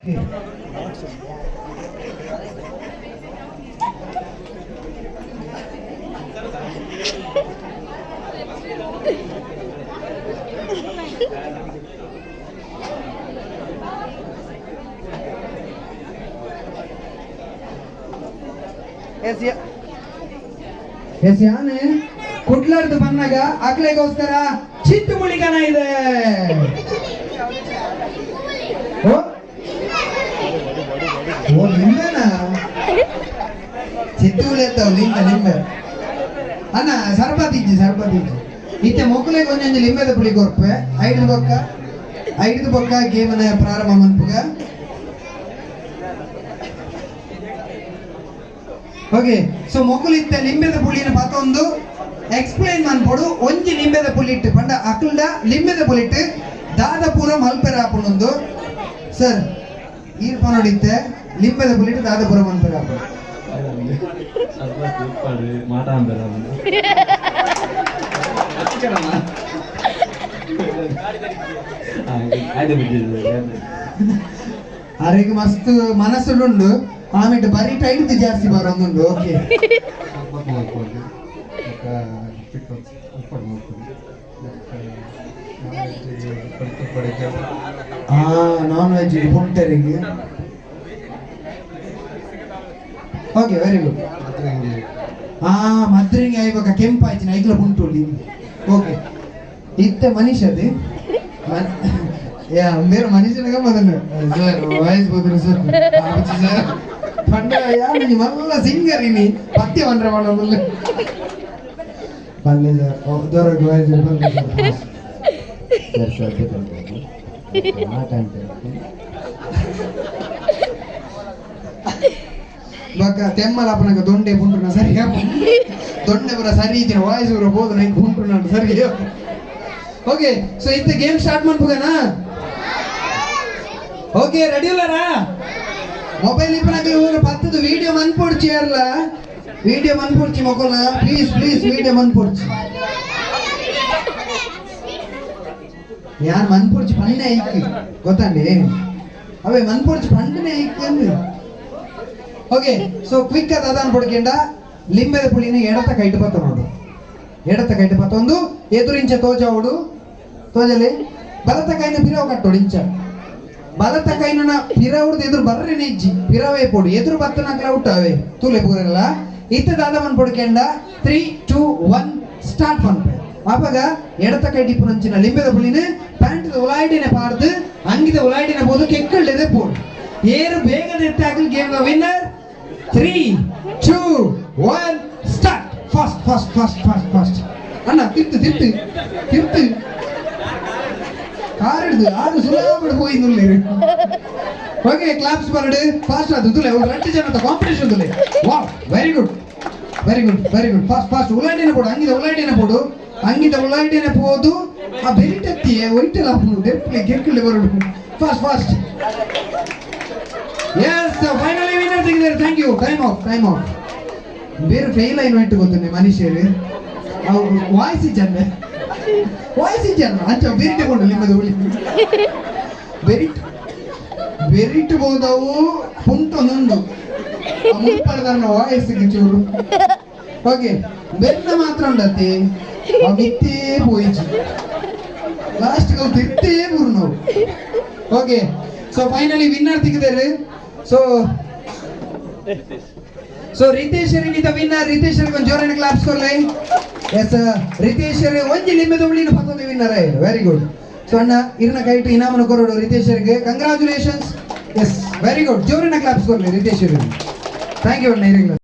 S S ಯಾನೆ ಕುಡ್ಲರ್ದು ಬಂದಾಗ ಅಕ್ಲೆಗೋಸ್ಕರ ಚಿತ್ತು ಮುಳಿಗನ ಇದೆ. ಓ ಓ ಲಿಂಬೆನಾ? ಚಿತ್ತುಗುಳಿ ಎತ್ತವು ಲಿಂಬೆ ಲಿಂಬೆ ಅಣ್ಣ ಸರ್ಬತ್ ಇಜ್ಜಿ, ಸರ್ಬತ್ ಇಜ್ಜಿ. ಇತ್ತೆ ಮೊಕ್ಕಲೆಗ್ ಒಂಜೊಂಜಿ ಲಿಂಬೆದ ಪುಳಿ ಕೊರ್ಪೆ. ಐದು ಬೊಕ್ಕ, ಐದು ಬೊಕ್ಕ ಗೇಮ್ನ ಪ್ರಾರಂಭ ಮನ್ಪುಗ. ಓಕೆ, ಸೊ ಮೊಕುಲು ಇತ್ತೆ ಲಿಂಬೆದ ಪುಳಿನ ಪತೊಂದು ಎಕ್ಸ್ಪ್ಲೈನ್ ಮನ್ಪೊಡು. ಒಂಜಿ ಲಿಂಬೆದ ಪುಲಿಟ್ಟು ಪಂಡ ಅಕಲ್ಡ ಲಿಂಬೆದ ಪುಲಿಟ್ಟು ದಾದ ಪೂರ ಮಲ್ಪೆರ ಆಪುಂಡೊಂದು. ಸರ್, ಈರ್ ಪನೊಡಿತ್ತೆ ಲಿಂಬೆದ ಪುಲಿಟ್ಟು ದಾದ ಪೂರ ಮಲ್ಪೆರ ಆಪುಂಡು. ಸರ್ಬತ್ ಉಪ್ಪಡು ಮಾತಾಂಬೆರ. ಅರೆಗ್ ಮಸ್ತ್ ಮನಸ್ಸುಂಡು, ಆಮೇಲೆ ಬರಿ ಟೈಟ್ ಜಾಸ್ತಿ ಬರೋದುಂಡು. ಓಕೆ. ಸರ್ಬತ್ ಮಲ್ಪೊಡು, ಬೊಕ್ಕ ಪಿಕಲ್ಸ್ ಉಪ್ಪಡು ಮಲ್ಪೊಡು, ಬೊಕ್ಕ ನಾನ್ ವೆಜ್. ಆ ನಾನ್ ವೆಜ್ ಪುಂಟರಿಗೆ. Okay, very good. ಆ ಮದ್ರಿಂಗಿ ಆಯ್ಬಕ ಕೆಂಪಾಯ್ಚಿನ ಐಕ್ಲ ಪುಂಟುಲಿ. ಓಕೆ, ಇತ್ತೆ ಮನೀಷ್ ಅದೇ ಯಾ ಬೇರೆ ಮನುಷ್ಯನ ಮೊದಲು ಸರ್ ವಾಯ್ಸ್ ಬೋದ್ರು ಸರ್ ಸರ್ ಪಂಡ ಯಾರು ಮಲ್ಲ ಸಿಂಗರ್ ಇನಿ ಪತ್ಯ ಪಂಡ್ರೆ ಮಾಡೋದಿಲ್ಲ ಪಲ್ಲೆ ಸರ್ ದೊರಕು ವಾಯ್ಸ್ ಪಲ್ಲೆ ಸರ್. ಸರ್ ಸರ್ಬತ್ ಮಲ್ಪೊಡು, ಮಾಟ ಅಂತ. ಬೊಕ್ಕ ತೆಮ್ಮಲ ಅಪ್ಪನಗ ದೊಂಡೆ ಪುಂಟುನ ಸರಿ, ದೊಂಡೆ ಪುರ ಸರಿ ಇಜ್ಜಿನ ವಾಯ್ಸ್ ಪೂರ ಪೋದು ನಂಗೆ ಪುಂಟುನ ಸರಿ. ಓಕೆ, ಸೊ ಇತ್ತೆ ಗೇಮ್ ಸ್ಟಾರ್ಟ್ ಮನ್ಪುಗನಾ? ಓಕೆ, ರೆಡಿ ಉಲ್ಲಾರಾ? ಮೊಬೈಲ್ ಇಪ್ಪನಕಲ್ ಊರು ಪತ್ತದ ವಿಡಿಯೋ ಮನ್ಪೊಡ್ಚಿ ಅಲ್ಲ, ವಿಡಿಯೋ ಮನ್ಪೊಡ್ಚಿ ಮೊಕೊಲ್ನ, ಪ್ಲೀಸ್ ಪ್ಲೀಸ್ ವಿಡಿಯೋ ಮನ್ಪೊಡ್ಚಿ. ಯಾನ್ ಮನ್ಪೊಡ್ಚಿ ಪಣ್ಣೆ ಐಕ್ ಗೊತ್ತಂడి ಅವೇ ಮನ್ಪೊಡ್ಚಿ ಪಂಡನೆ ಐಕ್ ಅಂದು. ಓಕೆ, ಸೊ ಕ್ವಿಕ್ ಅದ ಅದಾನ್ ಪೊಡ್ಕೆಂಡ ಲಿಂಬೆದ ಪುಳಿನ ಎಡತ ಕೈಟ್ ಬತ್ತ ನೋಡು, ಎಡತ ಕೈಟ್ ಬತ್ತೊಂದು ಎದುರಿಂಚ ತೋಜಾವುಡು ತೋಜಲಿ. ಬಲತ ಕೈನ ಪಿರವು ಕಟ್ಟೋಡು ಇಂಚ. ಬಲತ ಕೈನ ಪಿರವುಡ್ದು ಎದುರು ಬರ್ರೆ ನೆಜ್ಜಿ ಪಿರವೇ ಪೋಡು, ಎದುರು ಬತ್ತನಕ್ಲ ಅವೇ ತೂಲೆ ಪೂರೆಲ್ಲ. ಇತ್ತ ದಾದಮನ್ ಪೊಡ್ಕೆಂಡ 3 2 1 ಸ್ಟಾರ್ಟ್ ಪನ್ಪೆ. ಅಪಗ ಎಡತ ಕೈಟಿ ಪುರಂಚಿನ ಲಿಂಬೆದ ಪುಳಿನ ಪ್ಯಾಂಟ್ ಉಲಾಯ್ಡಿನ ಪಾರ್ದು ಅಂಗಿದ ಉಲಾಯ್ಡಿನ ಪೋದು ಕೆಕ್ಕಳ್ಳಿದೆ ಪೋಡು. ಏರು ಬೇಗ ನೆತ್ತಾಕಲ್ game winner. 3 2 1 start. Fast fast fast fast fast. ಅಣ್ಣ ತಿರ್ತು ತಿರ್ತು ತಿರ್ತು ಕಾರ್ ಹಿಡ್ದು ಆರು ಸುಲಭ ಹೋಯಿ. ಓಕೆ, ಕ್ಲಾಪ್ಸ್ ಬರಡು ಫಾಸ್ಟ್ ಅದು ತುಲೆ ಒಂದು 2 ಜನದ ಕಾಂಪಿಟೇಷನ್ ತುಲೆ. Wow, very good very good very good. Fast fast ಉಲಾಡಿನ ಪೋಡು, ಅಂಗಿದ ಉಲಾಡಿನ ಪೋಡು, ಅಂಗಿದ ಉಲಾಡಿನ ಪೋದು. ಆ ಬೆರಿಟತ್ತಿಯೇ ಒಯ್ಟೆಲ್ಲ ಹಾಪುಂಡು ದೆಪ್ಪಲೆ ಗೆಕ್ಕಲೆ ಬರಡು. Fast fast. S, finally winner ಸಿಗಿದ್ದಾರೆ. Thank you. Time off, time off. ಬೇರೆ ಫೇಲ್ అయిన ಇಟ್ಟು ಗೊತ್ತುಂಡೆ ಮನುಷ್ಯರು ಅವು ವಾಯ್ಸ್ ಇಜ್ಜಂದೆ, ವಾಯ್ಸ್ ಇಜ್ಜಂದ ಅಂಚ ಬೆರಿಟೆ ಕೊಂಡು ಲಿಂಬದ ಉಳಿ ಬೆರಿಟ್ ಬೆರಿಟ್ ಬೋದವು ಪುಂಟೊಂದುಂಡು ಮುಲ್ಪಡದನ್ನ ವಾಯ್ಸ್ ಚೂರು. ಓಕೆ, ಬೆನ್ನ ಮಾತ್ರ ಉಂಡತ್ತಿ ಮಿತ್ತೇ ಪೋಯಿಚಿ ಲಾಸ್ಟ್ ತಿರ್ತೇ ಬೂರು ನಾವು. ಓಕೆ, ಸೊ ಫೈನಲಿ ವಿನ್ನರ್ ತಿಕ್ಕಿದ್ದಾರೆ. ಸೊ ಸೊ ರಿತೇಶ್ the winner. Ritesh ಒಂದು ಜೋರಾಗಿ ಕ್ಲಾಪ್ಸ್ ಕೊರ್ಲೆ. ಎಸ್, ರಿತೇಶ್ ಒಂಜಿ ಲಿಂಬೆದ ಉಳಿನ ಪತ್ತೊಂದು ವಿನ್ನರ್. Very good. So ಅಣ್ಣ ಇರ್ನ ಕೈಟು ಇನಾಮನ ಕೊರಡು ರಿತೇಶರಿಗೆ. ಕಂಗ್ರಾಚುಲೇಷನ್ಸ್. Yes, very good. ಜೋರಿನ ಕ್ಲಾಪ್ಸ್ ಕೊರ್ಲೆ ರಿತೇಶ್. Thank you ಅಣ್ಣ ಇರಿಗ್ಲ.